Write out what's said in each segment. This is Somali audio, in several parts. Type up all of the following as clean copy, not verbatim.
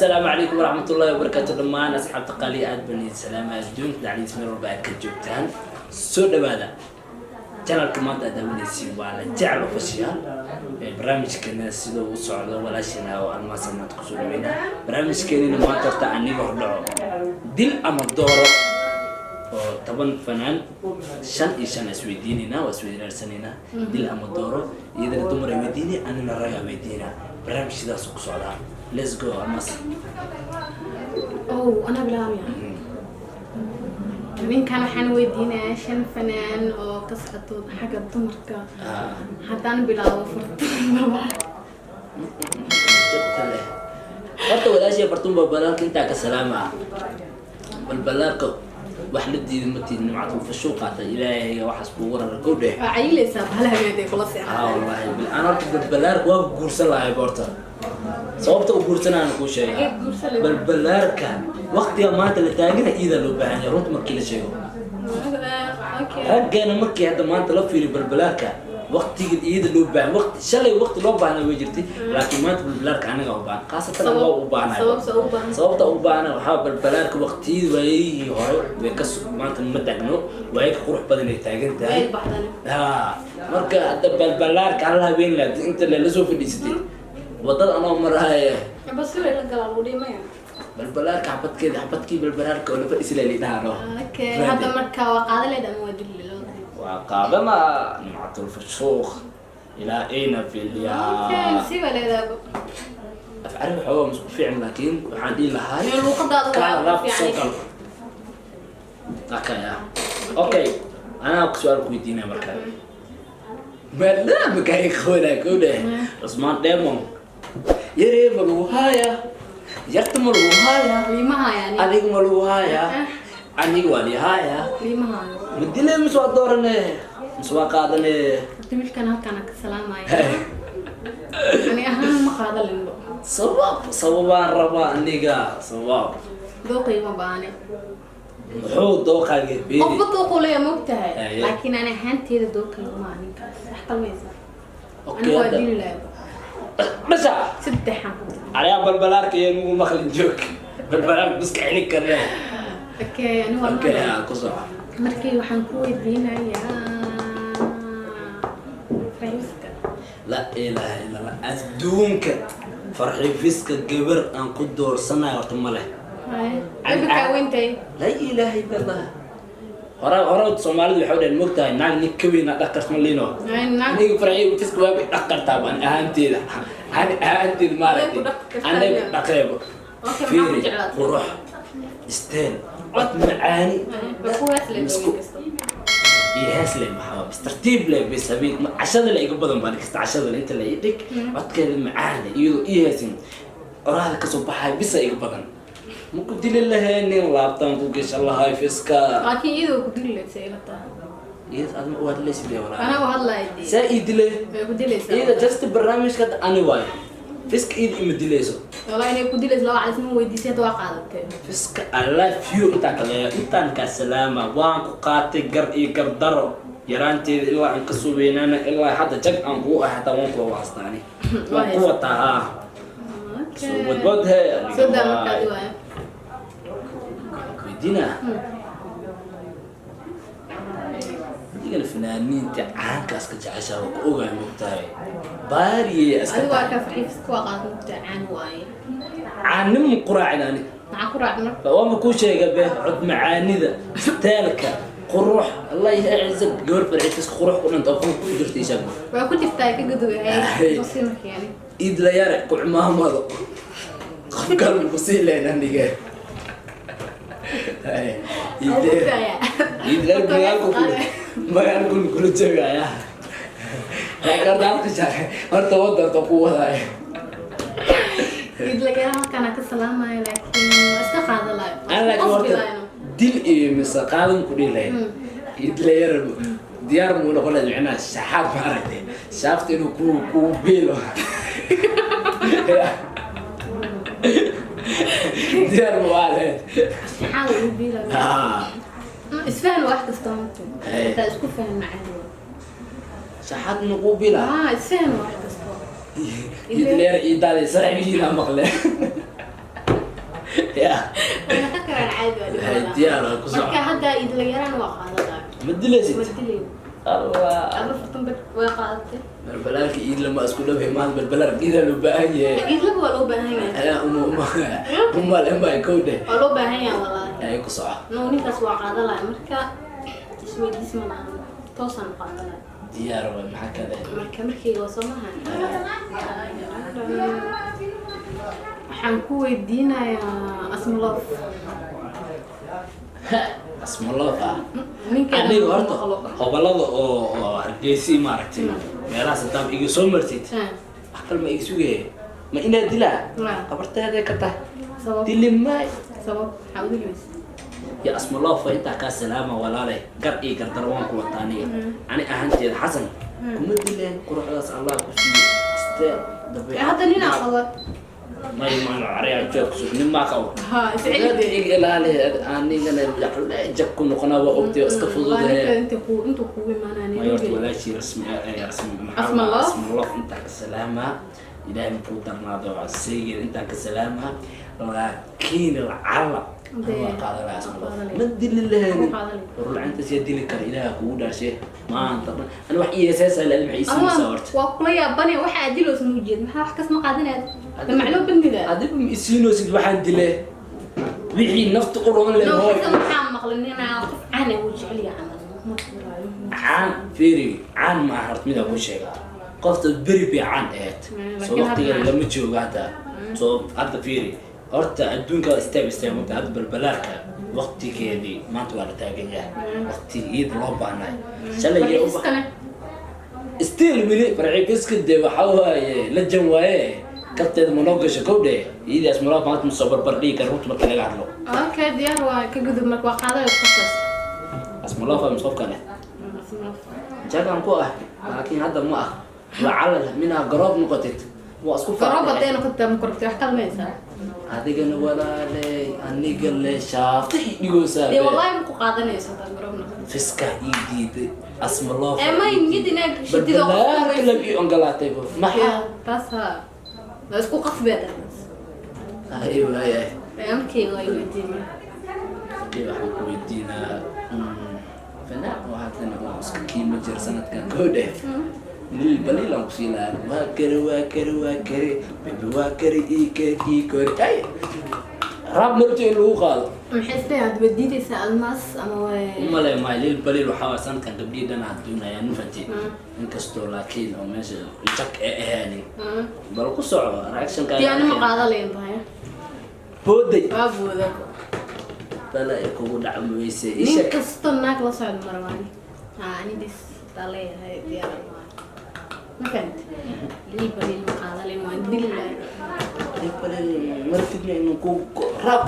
Assalaamu calaykum waraxmatullaahi wabarakaatu. Dhammaan asxaabta qaaliga, aad baan idin salaama. Adduunka dhacdiis meel walba aad ka joogtaan, soo dhawaada. Channelka maanta aad daawanaysiin waa La Jecel Official. Barnaamijkeena sidoo u socdo, walaashina oo Almaasa maanta kusoo dhaweynaa. Barnaamijkeenina maanta horta aniga hordhaco, dil ama dooro oo 10 fanaan, shan iyo shan isweydiinaynaa, waa isweydaarsaneynaa. Dil ama dooro, iyadana dumar ay weydiinay, anina ragaa weydiinaa. Barnaamij sidaas ku socdaa. Let's go, Almas. Oh, anaa bilaabaya. Ninkan waxaan weydiinayaa shan fanaan oo ka socoto xagga dumarka. Haddaan bilaabo, Fartuun Barbar. Jabta leh horta walaashii Fartuun Balbalaarka intaa ka salaama. Balbalaarka wax la diiday ma tiid, nimcad fashuu qaata. Ilaahay waxaas kugu rara kow dheh. Waa cayilaysaa bahalaha habeenay kula Ah. seexataa. Wallahi bil aan horta balbalaarka waa guursan lahay. Horta sababta u guursanaan kuu sheegaa. Xageed guursan lahayd? Balbalaarka waqtiga maanta la taagana iidaa loo baahan yahay, runta markii la sheego. Raggeena markii hadda maanta la fiiriyo, balbalaarka waqtiga iyada loo baahan, waqti shalay waqti loo baahnaa way jirtay, laakiin maanta balbalaarka anaga u baahan, khaasatan anaga u baahnahay. Sababta u baahan? Sababta u baahna waxaa balbalaarka waqtiyadii waayihii hore way ka maanta ma taagno, waay ka qurux badan ay taagan tahay. Way baxdane. Ha, marka hadda balbalaarka hal habeen laad inta lala soo fadhiisatay wadada anoo marahaya. Bas way la galaa lagu dhimaya. Balbalaarka xabadkeeda, xabadkii balbalaarka oo la fadhiisi la lidhaano. Okay, hadda marka waa qaada leed ama waa dili loo? Waa qaadana, nimcatul fashuuq ilaa ayna filyaa. Si baa leedahay. Af Carabi xoogaa masku fiican, laakiin waxaan dhihi lahaa Meel luuqadaada waa kaa laab fiican. Soo gal. Okay, ah, okay, anaa su-aal ku weydiinaya marka, maadaama kaa qabanaa ko dheh. Cusmaan Demon yaree, ma lagu haaya? Yarta ma lagu haaya? Liimaha yani. Adiga ma lagu haaya? Aniga waa li haaya. Liimaha. Ma dile mise waa doorane mise waa qaadane? Horta wiilkan halkaan ka salaamaya. Ani ahaan ma qaada linbo. Sabab, sababaan rabaa aniga, sabab. Dooqayga ma baahne. Muxuu dooqaaga beeri? Qofba dooquu leeya, mogtahay. Haye. Laakiin ani ahaanteeda dooqayga ma aha ninkaas wax kalmaysa. Okay. Anigu waa Hadda dili lahaa. Dhasha. Saddexan ku dir. Ariyaa balbalaarka iyo nugu maqlin joog balbalaarka biska celin karne. Okay, ani waa Okay, ha ku soco. Markii waxaan ku weydiinayaa Farxiiska. La ilaaha illa Allah, adduunka Farxifiska gabar aan ku doorsanayo horta ma leh. Haye, wayba kaa weyntay. La ilaaha illa Allah. Hore hore Soomaalidu waxay dhaheen, mogtahay, naag nin ka weyn dhaq karta ma liino. Haye, naag. Aniga Farxifiska waa dhaq kartaa ani ahaanteeda, ani ahaanteeda maaragtay. Aday ku dhaqi kartaa. Aniga Miyaa? Dhaqeebo. Okay, maxaa ku Fiiri, jeclaatay? Qurux, style, cod macaani. Haye, waa ku hees leed. Isku- iyo hees leh, maxaa bas tartiib leh bas habeen cashada la iga badan baan kasta, cashada le inta la ii dhig, codkeeda macaan leh iyadoo ii heesin, oraahda kasoo baxay bisa iga badan. Ma ku dili lahaynin, laabtaan ku gashan lahay Fiska. Laakiin iyadoo ku dili leed say ila tahay. Iyada adma u hadlaysid ee walaa. Anaa u hadlaaya dee. Saa ii dile. Way ku dilaysaa. Iyada just barnaamijka hadda ani waayo, Fiska iyada ima dilayso. Walaa inay ku dilayso laba calis ma weydiisay, hadda waa qaadatee. Fiska, I love you. Intaan kale intaan kaa salaama, waan ku qaatay gar iyo gardaro, yaraanteeda ilaa aan kasoo weynaana, ilaa hadda jag aan kugu ah, hataa waan kuwa waastaani, waan ku wataa haa. Soo wadwad he aniga. Soo daa. Waay. Markaadi waaya. Weydiina adigana fanaaniinta caankaas ka jeceshaa, waa ku ogahay, mogtahay, baariyey iska Adigu waa tahay. ka Farxiifiska waa qaadat, mugtaa, caan waaye. Caanimo ku raacin ani. Maxaa ku raacda marka? Waama kuu sheega be, cod macaanida, styleka, qurux, Allah ya ciza, gabar Farxiifiska qurux ku dhanta oo fanka ku jirta isaga. Waa ku jirtaa, ka gudugahay. Ay. Soo marka yani. Iidla Yare ku cumaamado, qof kale ku sii leen aniga. Ay, Iidla Yare magaalku kula joogaya, laakiin horta halka shaqe horta wadarta ku wadaya. Idlagara halkaan ka salaamaya, laakiin waa iska qaadan lahayo. Aan laakiin horta dil iyo mise qaadan ku dhihi lahayd, Iidla Yare diyaar muu noqon lahayd? Micnaha shaxaad ma aragtay, shaafta inuu ku biilo diyaar mu ahayd? Maxaa lagu biilaya? Ah. Isfahan wax kasta marka. Hey. Hataa isku fahan macaan. Shaxaad inuu kuu biila. Ah, isfahan wax kasta. Iidla Yare iidaada saaxiibihiina maqle. Ya. Way noqon karaan, caadi waa dhib Hay, malaha. Diyaar waa, ku soco. Marka hadda Idla Yaraan waa qaadadaa. Ma dilaysid? Ma dilayn. Allah. Aba Fartun bad way qaadatay. Balbalaarka Iidla ma isku dhaway maanta, balbalaarka Iidla loo baahan yahay. Iidlaba waa loo baahan yahay. Ayaa uma uma umal ema kowde. Waa loo baahan yahay, wallaahi. Ay, ku soco. No, ninkaas waa qaadalaya, marka isweydiis ma lahan, toosaan u qaadalaya. Diyaar waay, maxaa kale? Marka markayga waa soo maha, waxaan ku weydiinayaa Asmaloof. Asmaloof ah. Ninkeeda Aniga horta maqlo. Hobalada oo Hargeysi, maaragtay, meelahaas haddaad iga soo martid, wax kale ma iga sugaya, ma inaad dilaa? Habarteeday ka tahay. Sabab? Dili maay. Sabab maxaa ugu dilaysa? Ya Asmaloofa, intaa kaa salaama walaale, gar iyo gardar waan ku wataa. Aniga ani ahaanteeda Xasan kuma dileen, quruxdaas Allah ku siiyo istee dabeecad. Hadda ninaa qaba. May ma cariyaa, joog sug, nin maa qabo. Ha isceli. Iga ilaali, anigana jag ku noqonaa, waa ogtay, iska fududahe. Inta ku intuu kugu imaanaa. May horta walaashii rasmi rasmi maxaa? Asma Love? Asma Love intaan ka salaamaa, Ilaahay makuu darnaado, seygeen intaan ka salaamaa, laakiin lacala waa qaadanaya Asma Love, ma dili lahaynin. Rulcintaas yaa dili kara? Ilaaha kugu dhaarshe, maanta dhan ani wax iyeeseesa la maxay isiinaysaa horta? Waa kula yaabane, waxa aad dilowsa ma ujeed, maxaa wax kas ma qaadanaad damacloo bandida. Adigu ma isiinoosid, waxaan dile wixii nafta u roon leh. No. Hooy. Xasan, waxaa maqlay ninaa qof caan ah uu jecel yahay camal, ma furaayo. Caan, fiiri, caan ma aha horta, midaa kuu sheegaa, qofta beri bay caan ahayd. Soo Laakiin waqtigan hadda- lama joogo hadda. Soo hadda fiiri horta, adduunka waa istaag istaag marka hadda balbalaarka waqtigeedii maanta waa la taagan yahay, waqtigii iyada loo baahnay shalay iyo Farxiiskane? Still weli farxiifiska dee waxaa waaye la jan waaye, kabteeda ma noo gasho kowdhe, iyadaas malaa maanta ma soo barbar dhigi kara runta markii laga hadlo. Okay, diyaar waa, ka gudub. Marka waa qaadaya qofkaas. Asmaloofa mis qof kale jagaan ku ah, laakiin hadda ma ah, lacala minaa garoob noqotid waa isku Garoob faatixay. hadday noqotaa, ma korortay wax kalmaysaa? Adigana walaaley, aniga le shaafta ii dhigoosaa. Dee wallahi ma ku qaadanayso haddaad garoob noqoto. Fiska ii diiday Asmaloofa. Ee may mid inaad shidid oo qofka Balbalaarka lam ii ogolaatay maxaa? Taas ha waa isku qasbee taas. Ay waay. Markayga waa weydiin. Markii waxaan ku weydiinaa fanaan oo haddana oo iska kiima jira sanadkan koodhe, lil baliil aan kusii lahaa, waa kari, waa kari, waa kari baby, waa kari, ii kari, ii kori, ay raab marto in lagu qaado. Maxay isleeyahay, aad weydiinaysaa Almaas ama way? Umale maay, lil baliil waxaa waay sanadkan gabdhihii dhan aad doonayaan nufati, inkastoo laakiin oo meesha jak ee ahaanin. Bal ku soco reactionka. Diyaani ma qaada leen tahay. Booday. Waa booda. Bala ay kugu dhacmayse. Nin Isha. kasto naag la socdo marwaani haa, ani dis taa leeyahay, diyaar maayo, ma fahamti? Lil baliil ma qaada leen, waan dili lahay. Lil baliil martidna inuu ku raab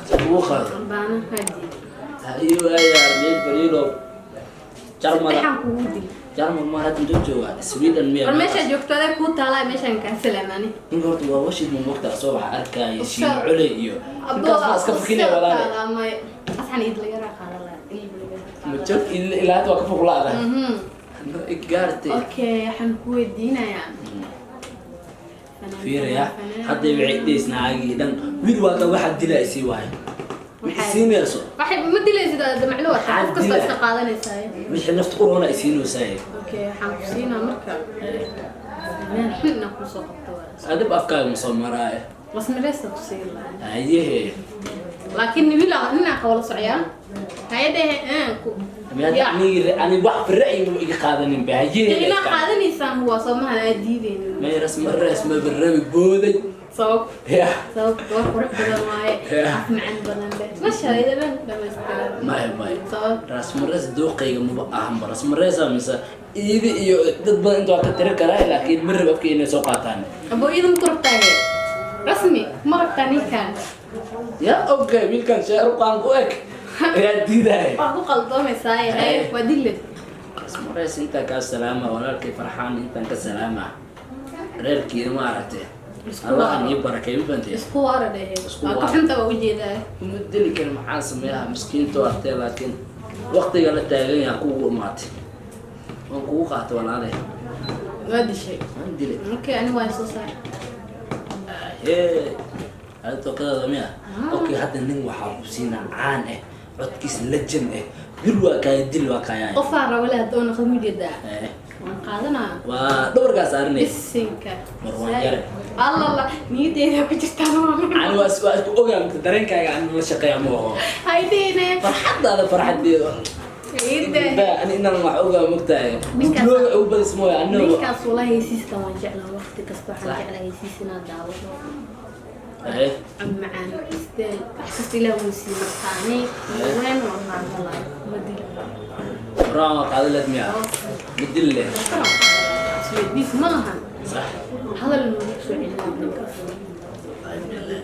kugu qaado. Baana haadi. Hayo waaya, lil baliilo Jarmala. Saddexaan kugu dili. Jarmal ma hadda intuu joogaa? Sweden miya? War meeshaa joogto adaa kuu taalaa, meeshaan kaa salaamaani. Ninka horta waa washid, ma mogtaa? Soo waxa arkaya shiin cule iyo ninkaas baa iska fakinaya walaale. Asxan Iid la Yaraa qaada lahaa, lil baliil. Ma joog ilaa hadda waa ka foqlaada no igaartay. Okay, waxaan ku weydiinayaa Fiiraya hadda waxay dheysnaagii dhan, wiil waa ka waxaa dilaa isii waayo ma isiinayso. Waxay ma dilaysid, aad macluum Maxaa qof kasta dilaa? iska qaadanaysaa. Wixii nafta u roona isiinaysaa. Okay, waxaan ku siinaa marka meel xun inaan kusoo qabto waa. Adib afkaaga ma soo maraaye. Wasmireysta ku siin lahaa. Hayehe. Laakiin wiil ninaa qabo la socyaa hay-adda ku Ani wax ra'yi ma iga qaadanin ba, hayehe. Inaa qaadanaysaan huwa soo mahan aad diideynin. May rasma rasma barnaamij booday. Sabab? Ya. Sabab waa qurux badan waaye. Yeah. Af macaan badan leh, masha Allah, dhan dhamaystiran. Maya, maya. Sabab? Rasma res dooqayga maba ahanba rasma resa, mise iidi iyo dad badan inta waa ka tiri karaa, laakiin ma rab afka inay soo qaataan. Abo iidan ku rabtaaye, rasmi ma rabtaa ninkan? Ya, okay, wiilkan sheeruqaan ku eg ayaa diidaya. Waa ku qaldoomaysaa yahay, waa dille. Rasma res intaan kaa salaama walaalkay Farxaan, intaan ka salaama reerkiina, ma aragtay? Isku Allah waaro. Nii barakay, ma fahantay? Isku waara dhehe. Isku Waa ka waara. xunta, waa ujeedaa. Uma dili kari, maxaan sameeyaa miskiinto artay, laakiin waqtiga la taagan yaha kugu imaatay, waan kugu qaatay walaalay. Waa dishay. Waan dilay. Okay, ani waa soo saar. Hee. Adi tookadaada miya? Ah. Okay, hadda nin waxaa ku siinaa caan ah, codkiisa legend ah, bir waa kaaya, dil waa kaaya. Qofaa rabo le haddoo noqdo mujeedaa. Eh, waan qaadanaa. Waa dhabarkaa saaranay. Bisinka. Marwaan Yare. Alla niyadeyda ku jirtaa. Ani waa isku ogaa dareenkaaga, ani la shaqeeya ma aho. Haydeyne. Farxadaada farxadeeda. Ciide. Ani inaan wax ogaa mogtahay. Ninkaas- Looga ugu badis mooya aniga. Ninkaas wallahi heysiistan waan jeclaa, waqti kasta waxaan Sax. jeclaa heysiis inaad daawado. Eh, cod macaan, isteen, wax kasta ilaah wuu siiyey. Markaani weyn waan qaadan ma dili. Marwaan waa qaadi leed miya? Ma dili leh. Isweydiis ma lahan. Sax. Hadal noogu soo celinaa ninkaas.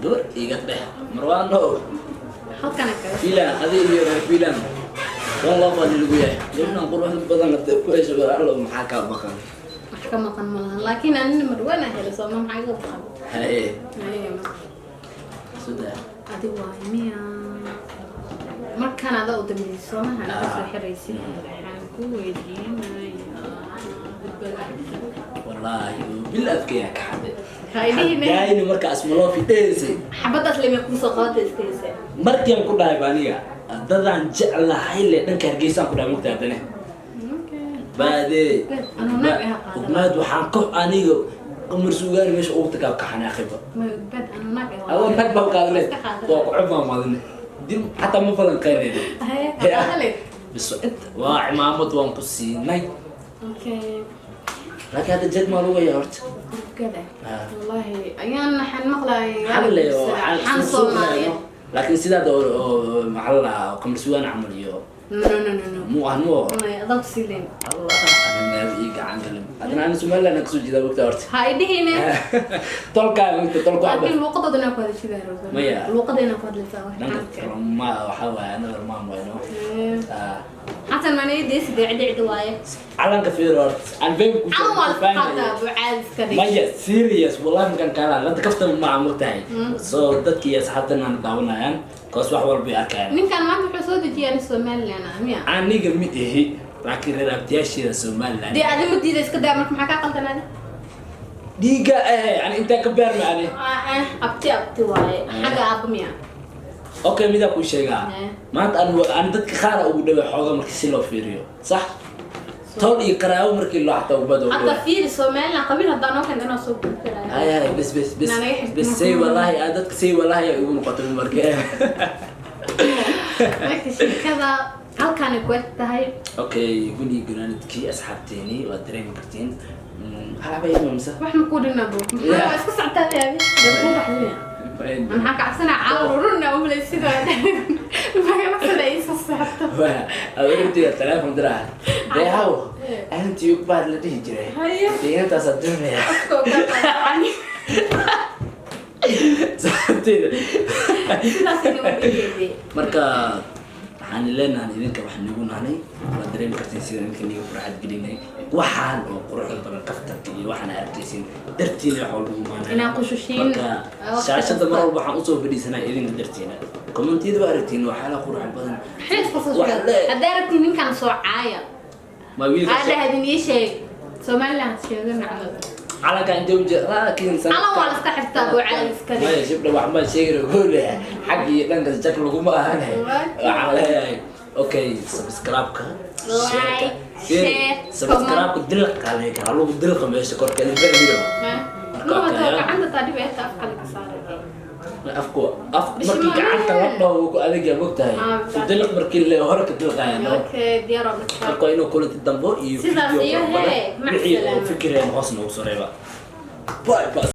Gabar iga dheh Marwaan no. Halkana kaga. Filan adi iyo reer filan wan loo fadhi lagu yahay gabdhan quruxda badan hadda ku hesho allo maxaa kaa maqan? Wax ka maqan ma lahan, laakiin anina Marwaan aa helay sooma, maxaa iga maqan? Haye. Haye. Sudaa. Adi waay miya markaan adaa u dambeysay soomaha naga soo xiraysid, waxaan ku weydiinayaa. Wallaahi bil afkaya ka xaday. Haydihine. Daayni marka asmaloo fidheysay. Xabadaas lema kuusoo qabata iskayse. Markian ku dhahay ba aniga dadaan jeclahay le dhanka Hargeysaan ku dhahay mugta haddane baadee. Anuu naag ahaa qaadan. Ugmaad waxaan ku aniga Qamar Suugaani meesha ugu tagaa ka xanaaqayba. Ma Ugbaad anuu naag ah. Adoo nag baa qaadane. Iska qaadan. Waa ku cubaan maadane dib xataa ma falan qaynayno. Haye, qaadale. Bis inta waa cimaamad waan ku siinay. Okay. Laakiin hadda jeg maa lagu hayaa horta? Ugbaad ah. Ah. Wallahi ayaan waxaan maqlaayay. Xalle oo xan Soomaaliyeed. Laakiin sidaad oo maxaa la dhahaa Qamar Suugaani camal iyo No, no, no, no. Mu ah mu. May adag sileen. Allah ana ii gacan galin adana ana Somaliland aan kasoo jeedaa wagta horta. Ha idhihine. Tolkaa wagta tolka waxba. Laakiin luuqadooda inaa ku hadashida rabaa. Maya. Luuqada inaa ku hadlaysaa wax Dhanka xanka. Ma waxaa waaye another mom waay no. Eh. Ah. Xasan manayda sidee cidi cidi waaye. Calanka fiir horta aan been ku Calan waa la iska qaataa, buu caadi iska dhig. Maya, serious wallahi markaan kaala hadda kaftan ma mogtahay, so dadkii iyo asxaabtan aan daawanayaan kaas wax walba ay arkayaan. Ninkan maanta wuxuu soo dejiyay ani Somaliland ah miya? Aniga ma ihi, laakiin reer abtiyaasheeda Somaliland. Dee adi ma diida, iska daa marka, maxaa kaa qaldan adi? Dhiigga eh ani intaa ka beerma ani. Ah, ah, abti abti waaye. Xagga aabba miya? Okay, midaa kuu sheegaa. Eh. Maanta an dadka qaara ugu dhaway xooga markii si loo fiiriyo, sax, tol iyo qaraabo markii loo xataa ubada ugu Hadda dhaway. fiiri Somaliland qabiil haddaan noo keento inaan soo gudbi. Hay hay, bes bes bes. Naa naga xirtay. Bes say wallahi aa dadka say wallahi ay igu noqotay marka. Marka sheekada halkaan ku eg tahay. Okay, guni gunaanadkii asxaabteeni waad dareemi kartiin. Halaba ima mise? Wax ma ku dhinna bu. Maxaa waa iska socotaa yaabi? Dee kuu baxday. Maxaa ka cabsanaa caawa runa u malay sida magala ii soo saarto. Adeertiga telefoon diraa dee haw arintii ugbaad la dhihi jiray. Haye. Dee intaasaa doonaya. Afka oo ka qaadan. Sababteeda. Sidaas inuu u. Marka waxaan leenahay idinka wax nagu nahnay waad dareemi kartiin sida idinka niga farxad gelinay waxaan oo quruxda badan, kaftanka iyo waxaan aad arkaysin dartiina wax walba ugu maanay. Inaan qushushiin. Marka shaashada mar walba waxaan usoo fadhiisanaa idinka dartiina. Commentiyada waa aragtiin waxyaalaha quruxda badan. Xiriis qosol. Wax le- Haddaa rabtiin ninkan soo caaya. Ma wiilka? Aa dhahdin ii sheeg. Somaliland sheego nacmad. Calanka intee u jeeda laakiin Calan waa la iska xirtaa, buu caadi iska dhig. Maya shibdha wax ma sheegi goole xag iyo dhanka jak laguma ahane. Waa. Waxaan leeyahay okay, subscribe-ka, Like, share-ka, share, subscribe-ka dilqa leeyahay lagu dilqa meesha korka ilaa Ma wato gacanta taa dhib ee afka laga saaray. Afku af markii gacanta la dhaho wuu ku adag yahay mogtahay. Ah, ku dilq markii la hore ka dilqaya no. Okay, diyaar waa marka. Marka waa inuu kulanti dambo iyo Sidaas video iyo qurux badan. hee, mac Wixii oo salaama. fikireen hoos noogu soo reeba. Bye bye.